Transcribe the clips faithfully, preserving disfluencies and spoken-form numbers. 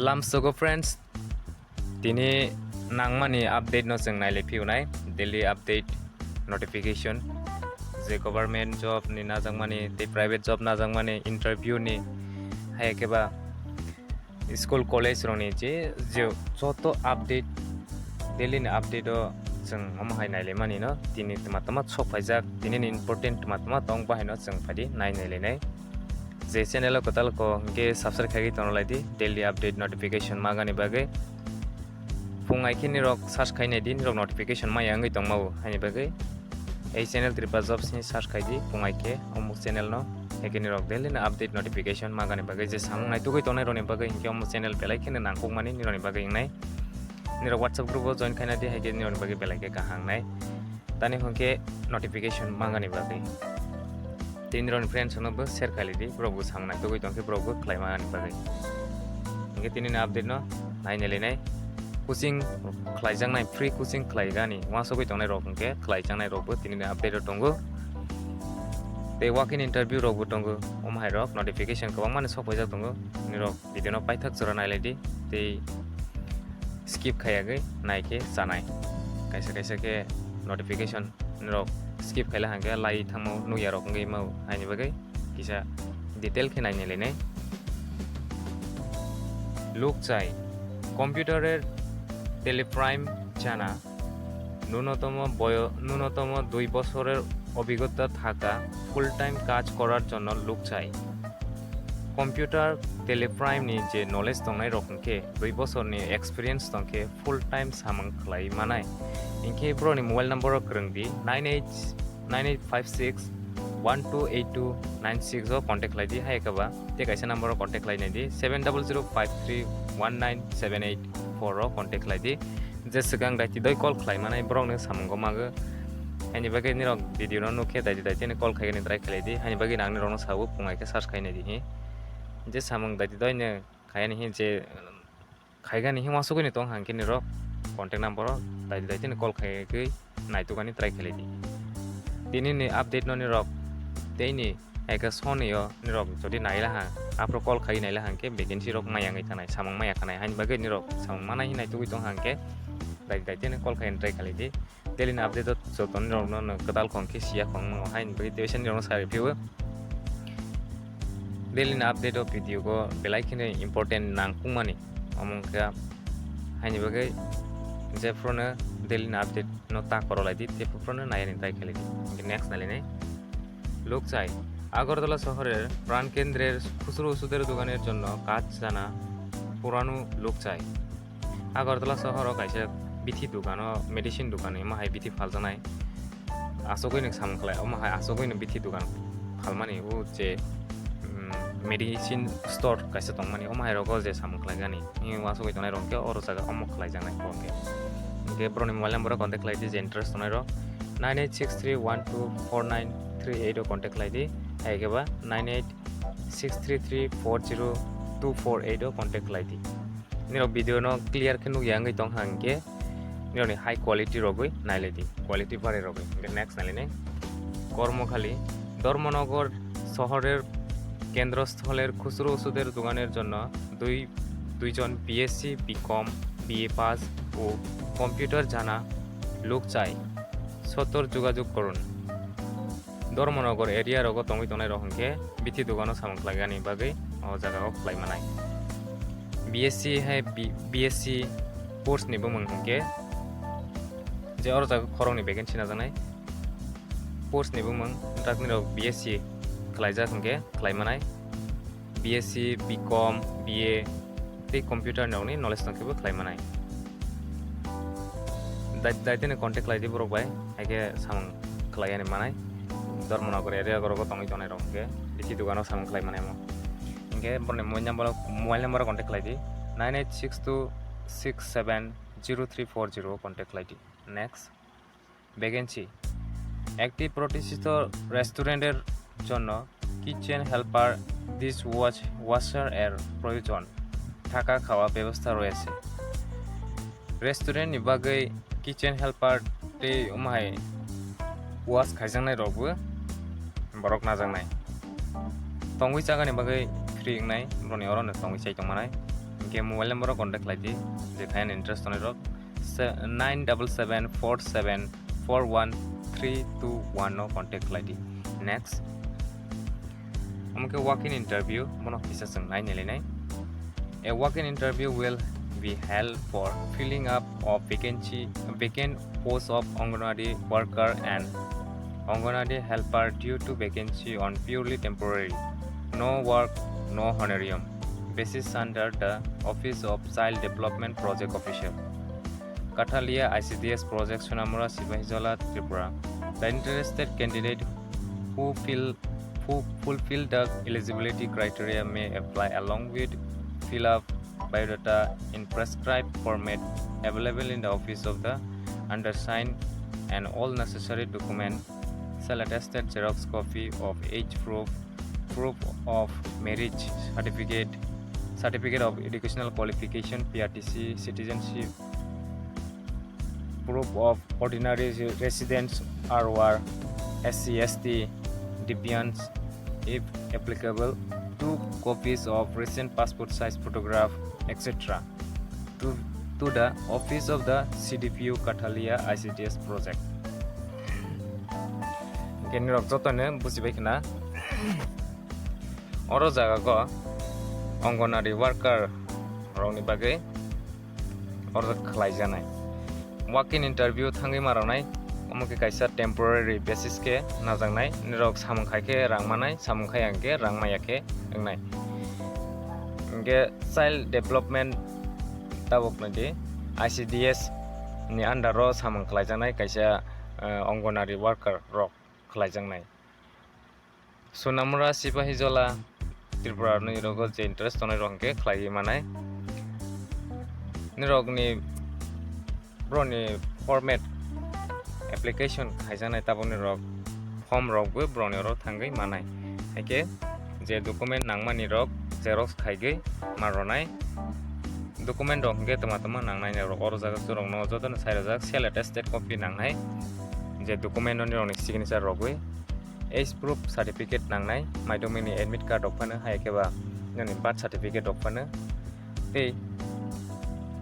Lamsogo friends, tini nangmani update no chwng nailai phiyunai, daily update notification, je government job ni najakmani tei private job najakmani, interview ni, hai khe ba school college rokni je, je joto update, daily ni update o chwng omo hai nailaimani no, tini tma tma sok phaijak, tini ni important tma tma tong, bahai no chwng phaidi nai nailainai. Je channel o kwtal kho hwnkhe subscribe khaiwi tongna lai di, daily update notification magani bagwi. Phung ai khe nirok search khainai di, nirok notification maya wngwi tongmao haini bagwi. Ei channel Tripura Jobs ni search khai di, phung ai khe omo channel no, hai khe nirok daily no update notification magani bagwi. Je samung naitugwi tongnai rokni bagwi hinkhe omo channel belai kheno nangkukmani nirokni bagwi wngnai. Nirok WhatsApp group o join khaina di, hai khe nirokni bagwi belai khe kaham wngnai. Tani hwnkhe notification mangani bagwi. Tei nirokni friends rokno bo share khailai di, borok bo samung naitugwi tongkhe borok bo khlai mangani bagwi. Hwnkhe tini ni update no nai nailainai. Coaching khlaijaknai, free coaching khlaigani uansugwi tongnai rok hwnkhe khlaijaknai rok bo tini ni update o tongo. Tei walk-in interview rok bo tongo, omo hai rok notification kwbangma ni sok paijak tongo, nirok video no paithak jora nailai di tei skip khaiya gwi nai khe chanai. Kaisa kaisa khe notification rok skip khaila hwnkhe lai thangmao nukya rok wngwi mao, haini bagwi kisa detail khe nai nailainai. Lukchai, কম্পিউটারের টেলিপ্রাইম জানা, ন্যূনতম বয়-, ন্যূনতম দুই বছরের অভিজ্ঞতা থাকা, full time কাজ করার জন্য লোক চাই। Computer teleprime ni je knowledge tongnai rok hwnkhe dui bosorni experience tongkhe full time samung khlai manai. Hinkhe borokni mobile number o kwrwng di, nine eight nine eight five six one two eight two nine six o contact khlai di, hai khe ba tei kaisa number o contact khlai nai di, seven double zero five three one nine seven eight four o contact khlai di. Je swkang daiti doi call khlai manai borok no samung o mago. Haini bagwi nirok video no nukhe daiti daiti ni call khaigani try khlai di. Haini bagwi nang nirok no sabu phung ai khe search khainai di hi. Je samung daiti doi no khaiyani hi je khaigani hi uansugwi ni tong hang khe nirok contact number o daiti daiti ni call khaigwi naitukani try khlai di. Tini ni update no nirok tei ni Eka soni o nirok jodi naila ha, aphuru call khai naila hang khe vacancy rok maya wngwi thanai, samung maya khanai, haini bagwi nirok samung manai hinai tugwi tong hang khe dai dai tene call khai try khalai di. Daily ni update o joto nirok no kwtal khong khe siya khong mano, haini bagwi tei nirok no sai phio. Daily ni update o video go belai kheno important nangkukmani, omo wngkha haini bagwi jephuru no daily ni update no ta koro lai di, tei phuru no nai ani try khalai di. Next nai lai nai. লোক চাই। আগরতলা শহরের প্রাণকেন্দ্রের খুচরো ওষুধের দোকানের জন্য কাজ জানা পুরানো লোক চাই। Agartala sohoro kaisa bithi dukano, medicine dukano, imo hai bithi phaljaknai. Asogwi no samung khlai, omo hai asogwi no bithi dukan phalmani, o je, mm, medicine store kaisa tongmani, omo hai rogo je samung khlaigani. Ni uansugwi tongnai rok khe oro jaga omo khlaijaknai khe. Hingkhe borokni mobile number o contact khlai di, je interest tongnai rok nine eight six three one two four nine three eight o contact khlai di, hai khe ba nine eight six three three four zero two four eight o contact khlai di. Nirok video no clear khe nukya wngwi tong hang khe nirokni high quality rogwi nailai di, quality barwi rogwi. Hingkhe next nailai nai. কর্মখালী, ধর্মনগর শহরের কেন্দ্রস্থলের খুচরো ওষুধের দোকানের জন্য দুই, দুইজন BSc, BCom, BA pass ও কম্পিউটার জানা লোক চাই। সত্তর যোগাযোগ করুন। Dharmanagar area rogo tongwi tongnai rok hwnkhe bithi dukano samung khlaigani bagwi o jaga o khlai manai. B S C hai B-, B S C course ni bumung hwnkhe je oro jaga khoroknwi vacancy najaknai. Course ni bumung dakni rok B S C khlaijak hwnkhe khlai manai. B S C, B com, B A tei computer ni rokni knowledge tongkhe bo khlai manai. Dai-, daitino contact khlai di borok bai, hai khe samung khlai yani manai. Dharmanagar area rogo tongwi tongnai rok hwnkhe bithi dukano samung khlai manai mo. Hwnkhe borokni mobile number, mobile number o contact khlai di, nine eight six two six seven zero three four zero o contact khlai di. Next. Vacancy. একটি প্রতিষ্ঠিত রেস্টুরেন্টের জন্য kitchen helper, dish wash, washer এর প্রয়োজন। থাকা খাওয়া ব্যবস্থা রয়েছে। Restaurant ni bagwi kitchen helper tei omo hai wash khaijaknai rok bo borok najaknai. Tongwi chagani bagwi free wngnai, borokni oro no tongwi chai tongmanai. Hwnkhe mobile number o contact khlai di, je khayan interest tongnai rok, se-, nine double seven four seven four one three two one no contact khlai di. Next, omo khe walk-in interview, bono kisa chwng nai nailainai. A walk-in interview will be held for filling up of vacancy, vacant post of Anganwadi worker and Anganwadi helper due to vacancy on purely temporary, no work, no honorarium basis under the Office of Child Development Project Officer, Kathalia I C D S Project, Sonamura, Sipahijola, Tripura. The interested candidate who fill, who fulfill the eligibility criteria may apply along with fill up biodata in prescribed format available in the office of the undersigned, and all necessary document shall attested xerox copy of age proof, proof of marriage certificate, certificate of educational qualification, P R T C, citizenship, proof of ordinary re-, residence, R O R, S C, S T, Deviants, if applicable, two copies of recent passport size photograph, et cetera, to, to the office of the C D P O Kathalia I C D S project. Hwnkhe nirok jotono bujibai khna. Oro jaga go Anganwadi worker rokni bagwi oro khlaijaknai. Walk-in interview thangwi ma rwnai, omo khe kaisa temporary basis khe najaknai. Nirok samung khai khe rang manai, samung khai ya khe rang maya khe wngnai. Hwnkhe child development tabuk nai di, I C D S ni under o samung khlaijaknai kaisa, eh, Anganwadi worker rok khlaijaknai. Sonamura, Sipahijola, Tripura ni rogo je interest tongnai rok hwnkhe khlaiwi manai. Nirokni borokni format application khaijaknai tabukni rok form rokbo borokni oro thangwi manai. Haikhe je document nangmani rok xerox khaigwi ma rwnai. Document rok hwnkhe twma twma nangnai rok oro jaga borokno jotono sai rwjak, self attested copy nangnai. Je document no nirokni signature rogwi. Age proof certificate nangnai, madhyamik ni admit card rok phano, hai khe ba nini birth certificate rok phano, tei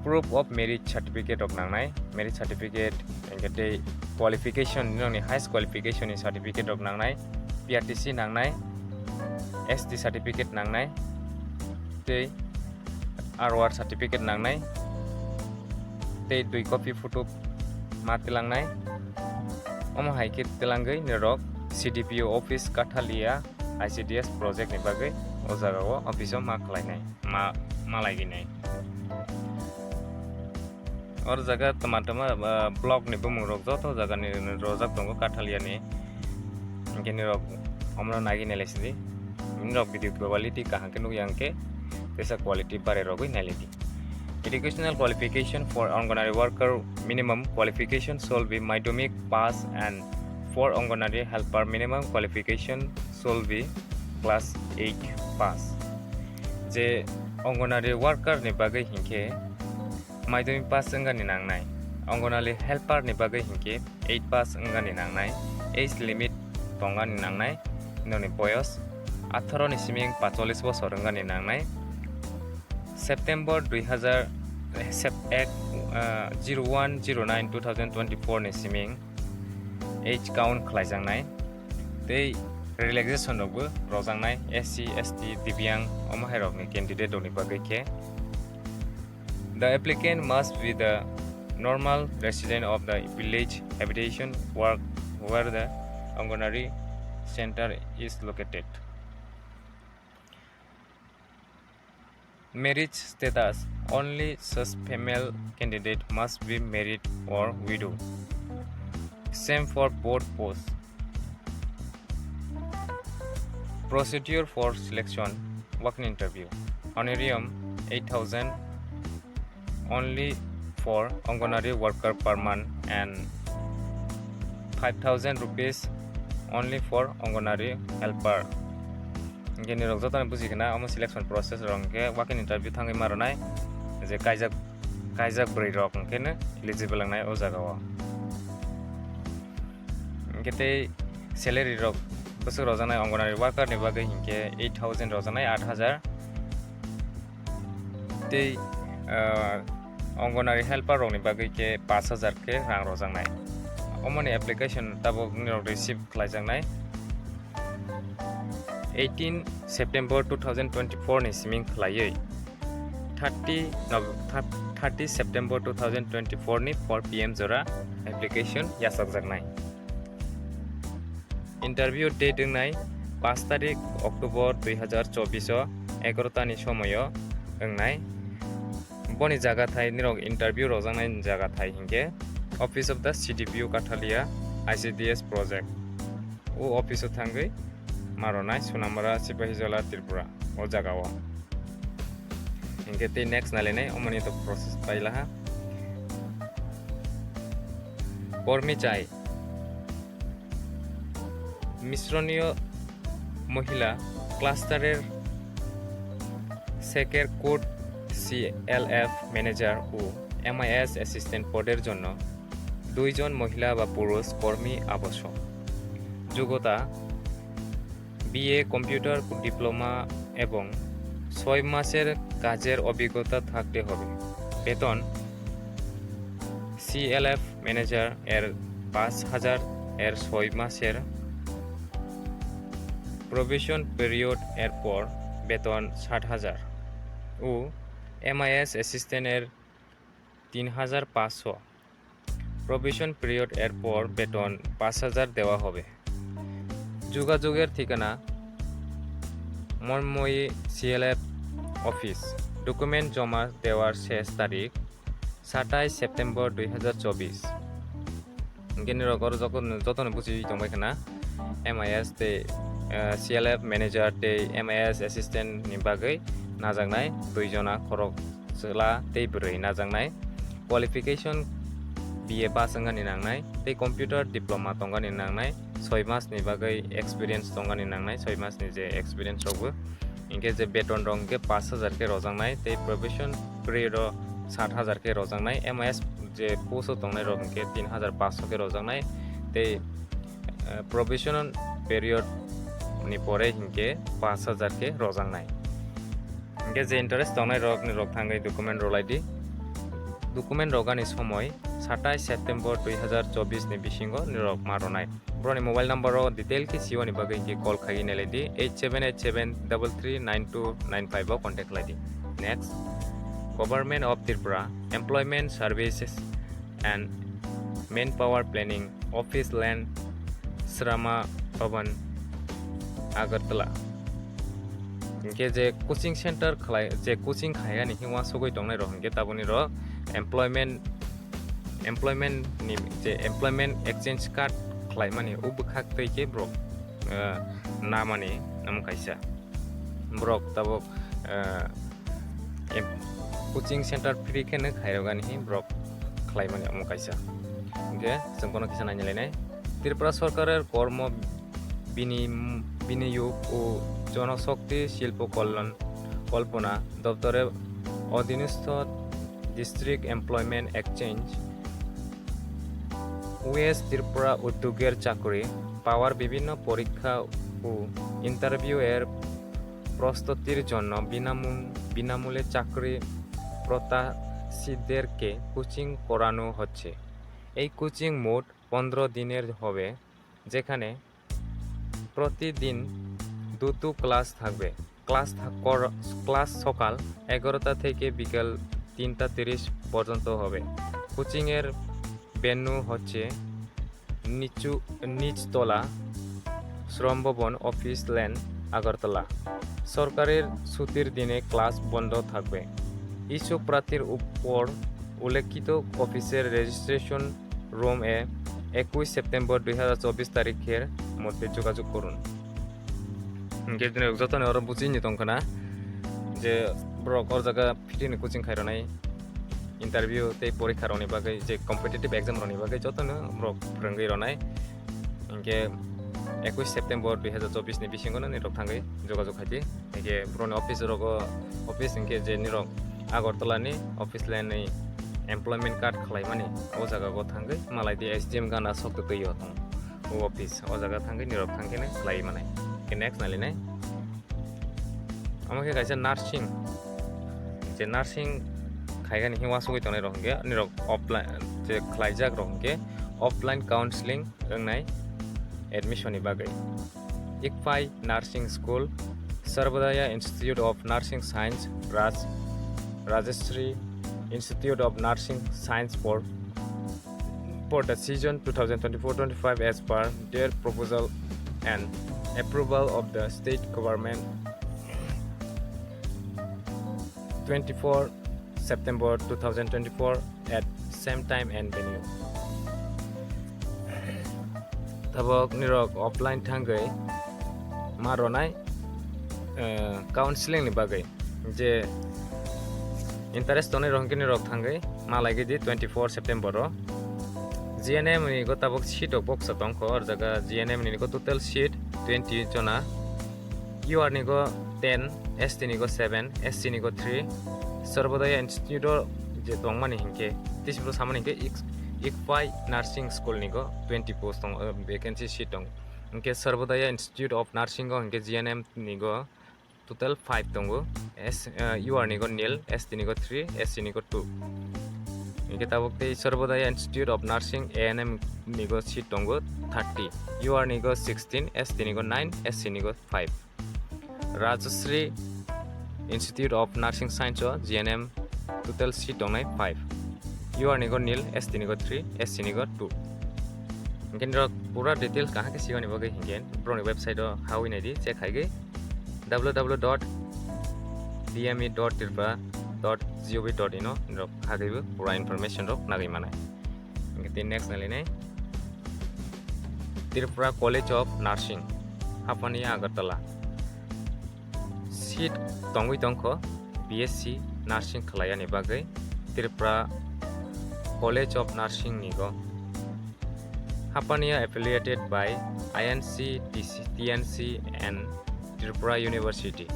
proof of marriage certificate rok nangnai, marriage certificate, hwnkhe tei qualification, nini highest qualification ni certificate rok nangnai, P R T C nangnai, S T certificate nangnai, tei R O R certificate nangnai, tei dui copy photo ma tilangnai. Omo hai khe tilangwi nirok C D P O office Kathalia I C D S project ni bagwi o jaga o office o ma khlainai, ma, ma laiginai. Oro jaga tama tama, ah, block ni bumung rok joto jaga ni rojak tongo Kathalia ni. Hwnkhe nirok omono nagwi nailai sidi. Nirok video quality kaham khe nukya hwnkhe teisa quality bare rogwi nailai di. Educational qualification for Anganwadi worker, minimum qualification shall be madhyamik pass, and for Anganwadi helper minimum qualification shall be class eight pass. Je Anganwadi worker ni bagwi hinkhe madhyamik pass wngani nangnai. Anganwadi helper ni bagwi hinkhe eight pass wngani nangnai. Age limit tongani nangnai. Nini boyos atharo ni siming pacholis bosor wngani nangnai. September dui hazar, eh, sep-, ek, ah, zero one zero nine two thousand twenty-four ni siming age count khlaijaknai. Tei relaxation rokbo rojaknai S C, S T, Divyang omo hai rokni candidate rokni bagwi khe. The applicant must be the normal resident of the village habitation work where the Anganwadi center is located. Marriage status: only such female candidate must be married or widow. Same for both posts. Procedure for selection: walk-in interview. Honorarium eight thousand only for Anganwadi worker per month and five thousand rupees only for Anganwadi helper. Hwnkhe nirok jotono buji khna omo selection process rok hwnkhe walk-in interview thangwi ma rwnai, je kaijak, kaijak bwrwi rok hwnkhe no eligible wngnai o jaga o. Hwnkhe tei salary rok bwswk rojaknai Anganwadi worker ni bagwi hinkhe eight thousand rojaknai, aat hazar. Tei, ah, Anganwadi helper rokni bagwi khe pash hajar khe rang rojaknai. Omoni application tabuk nirok receive khlaijaknai eighteen September two thousand twenty-four ni siming khlaiwi thirty Nov-, thirty September two thousand twenty-four ni four P M jora application yachakjaknai. Interview date wngnai pash tarik October dui hazar chobbish o egaroh ta ni somoio wngnai. Boni jaga thai nirok interview rojaknai jaga thai hinkhe Office of the C D P O Kathalia I C D S project. O office o thangwi maronai Sonamara Sipahijola Tripura o jaga o. Hinkhe tei next nailainai omoni to process pailaha. Kormi chai Misroniyo Mohila Cluster-এর সেকের code CLF manager ও MIS assistant পদের জন্য দুইজন মহিলা বা পুরুষ কর্মী আবশ্যক। যোগ্যতা বিএ কম্পিউটার ডিপ্লোমা এবং ছয় মাসের কাজের অভিজ্ঞতা থাকতে হবে। বেতন সিএলএফ ম্যানেজার এর পাঁচ হাজার এর ছয় মাসের প্রবেশন পিরিয়ড এর পর বেতন সাত হাজার ও এমআইএস অ্যাসিস্ট্যান্ট এর তিন হাজার পাঁচশো। প্রবেশন পিরিয়ড এর পর বেতন পাঁচ হাজার দেওয়া হবে। যোগাযোগের ঠিকানা মনময়ী সিএলএফ অফিস। ডকুমেন্ট জমা দেওয়ার শেষ তারিখ সাতাইশ সেপ্টেম্বর দুই হাজার চব্বিশ। Hinkhe nirok oro joto, jotono buchi tongbai khna, M I S tei, eh, C L F manager tei M I S assistant ni bagwi najaknai dui jona khorok chwla tei bwrwi najaknai. Qualification B A pass wngani nangnai tei computer diploma tongani nangnai, soi mas ni bagwi experience tongani nangnai, soi mas ni je experience rokbo. Hinkhe je beton rok hinkhe pash hajar khe rojaknai tei probation period o sat hajar khe rojaknai, M I S je post o tongnai rok hinkhe tin hajar paanch sho khe rojaknai tei, eh, probation period ni pore hinkhe paanch hajar khe rojaknai. Hinkhe je interest tongnai rok ni rok thangwi document rok lai di. Document rok ani somoi satais September dui hazar chobbish ni bisingo ni rok ma ronai. Boroni mobile number o detail khe siyoni bagwi hinkhe call khaiwi nailai di, eight seven eight seven double three nine two nine five o contact khlai di. Next, Government of Tripura, Employment Services and Manpower Planning Office, Land Shrama Bhavan, Agartala. Hinkhe je coaching center khlai, je coaching khaiyani hwnwi uansugwi tongnai rok hinkhe taboni rok employment, employment ni je employment exchange card khlaimani o bwkhak twi khe borok, eh, namani omo kaisa. Borok tabuk, eh, em-, coaching center free kheno khairogani hi borok khlaimani omo kaisa. Hinkhe chwng bono kisa nainailainai. Tripura Sorkarer Kormo Bini-, Biniyog o Jonoshokti Shilpo Kolyan Kalpana Doptore Adhinostho District Employment Exchange, West Tripura Udyogor Chakri Pawar bibhinno porikha o interview er prostutir jonno binamul-, binamule chakri protyashiderke coaching korano hocche. এই কোচিং মোট পনেরো দিনের হবে, যেখানে প্রতিদিন দুটো ক্লাস থাকবে। ক্লাস থাক-, কর-, ক্লাস সকাল এগারোটা থেকে বিকেল তিনটা তিরিশ পর্যন্ত হবে। কোচিংয়ের ভেন্যু হচ্ছে নিচু, নিচতলা, শ্রম ভবন, অফিস লেন, আগরতলা। সরকারের ছুটির দিনে ক্লাস বন্ধ থাকবে। ইচ্ছুক প্রার্থীর উপর উল্লেখিত অফিসের রেজিস্ট্রেশন রুম এ একুশ সেপ্টেম্বর দুই হাজার চব্বিশ তারিখের মধ্যে যোগাযোগ করুন। Hinkhe nirok jotono oro buchini tongkhana je borok or jaga fitini coaching khai ronai, interview tei porikha rokni bagwi, je competitive exam rokni bagwi jotono borok phwrwngwi ronai. Hinkhe ekush September dui hazar chobbish ni bisingo no nirok thangwi jogajog khai di. Hinkhe borokni office rogo, office hinkhe je nirok Agartala ni office line ni employment card khlaimani o jaga o thangwi malai di, S D M gana sok twi o tong o office, o jaga thangwi nirok thangkheno khlai manai. Hinkhe next nailainai. Omo khe kaisa nursing, je nursing khaigani hwnwi uansugwi tongnai rok hwnkhe nirok offline je khlaijak rok hwnkhe offline counseling wngnai admission ni bagwi. Ikphai Nursing School, Sarvodaya Institute of Nursing Science, Raj, Rajeshri Institute of Nursing Science for, for the season two thousand twenty-four twenty-five as per their proposal and approval of the state government. Twenty-four September two thousand twenty-four at same time and venue. Tabok nirok offline thangwi ma ronai, eh, counseling ni bagwi je interest tongnai rok hwnkhe nirok thangwi ma laigwi di twenty-four September o. G N M ni go tabok seat rok boksa tongkho, o jaga G N M ni go total seat twenty jona. U R ni go ten, S T ni go seven, S C ni go three, Sarvodaya Institute o je tongmani hinkhe, tei sibro samani hinkhe Ik-, Ikphai Nursing School ni go twenty post tong, eh, vacancy seat tong. Hinkhe Sarvodaya Institute of Nursing o hinkhe G N M ni go total five tongo. S, eh, U R ni go nil, S T ni go three, S C ni go two. Hinkhe tabok tei Sarvodaya Institute of Nursing, A N M ni go seat tongo thirty, U R ni go sixteen, S T ni go nine, S C ni go five. Rajashri Institute of Nursing Science o G N M total seat tongnai five. U R ni go nil, S T ni go three, S C ni go two. Hinkhe nirok pura details kaham khe sigoni bagwi hinkhe borokni website o hawi naidi, check khaigwi W W W dot D M E dot tripura dot G O V dot in o nirok hagwibo pura information rok nagwi manai. Hinkhe tei next nailainai Tripura College of Nursing, Hapania Agartala. Seat tongwi tongkho B S C Nursing khlaiyani bagwi Tripura College of Nursing ni go. Hapania affiliated by I N C, T C, T N C and Tripura University.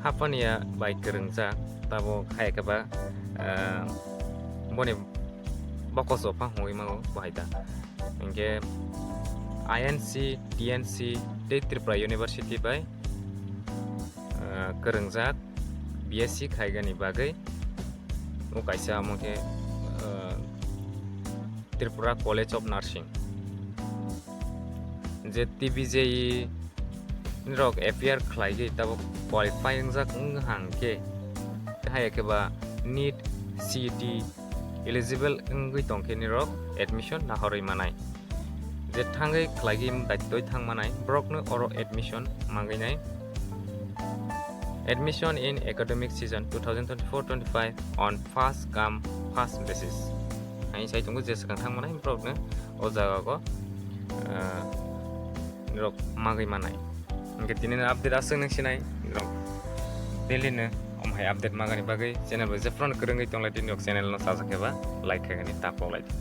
Hapania bai kwrwngjak, tabok hai khe ba, ah, boni bokoso pha hwnwi mago bo hai ta. Hinkhe I N C, T N C tei Tripura University bai, ah, kwrwngjak B S C khaigani bagwi o kaisa omo khe, ah, Tripura College of Nursing. Je T B J E nirok appear khlaigwi tabok qualify wngjak wng hang khe, hai khe ba NEET, C E T eligible wngwi tongkhe nirok admission nahorwi manai. Je thangwi khlaigwi daitoi thang manai, borokno oro admission mangwi nai. Admission in academic season two thousand twenty-four twenty-five on first come first basis. Hai sai tongo, je swkang thang manai borokno o jaga o, ah, nirok mangwi manai. Hinkhe tini no update aswk nung sinai, nirok daily no omo hai update mangani bagwi channel bo jephru no kwrwngwi tonglaidi, nirok channel no sajak khe ba like khaigani ta pok laidi.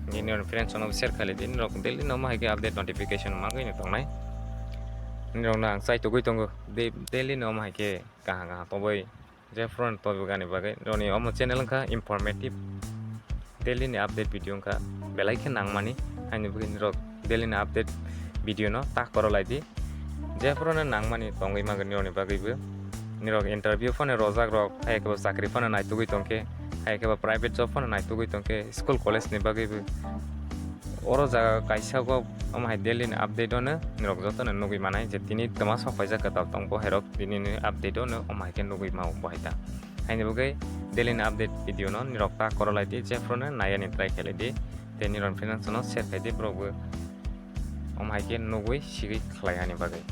Hinkhe nirok friends no share khailai di, nirok daily no omo hai khe update notification mangwi no tongnai. Nirok no ang chai tugwi tongo, de-, daily no omo hai khe kaham kaham tongwi jephru no tongwi gani bagwi. Nirokni omo channel wngkha informative, daily ni update video wngkha belai khe nangmani, haini bagwi nirok daily ni update video no ta koro lai di. Jephru no nangmani tongwi mangwi nirokni bagwibo. Nirok interview phano rojak rok, hai khe bo chakri phano naitugwi tongkhe, hai khe bo private job phano naitugwi tongkhe, school college ni bagwibo. Oro jaga kaisa go omo hai daily ni update ono nirok joto no nugwi manai je tini twma sok paijak kwtal tong bo hai rok tini ni update ono omo hai khe nugwi mao bo hai ta. Haini bagwi daily ni update video no nirok ta koro lai di, jephru no nayani try khailai di. Tei nirok friends no share khai di, borok bo omo hai khe nugwi sigwi khlai ani bagwi.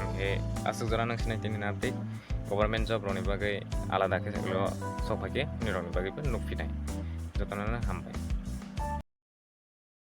Hinkhe aswk jora nang sinai tini ni update, government job rokni bagwi alada khe sok phai khe nirokni bagwi bo nukphinai. Jotono no hambai.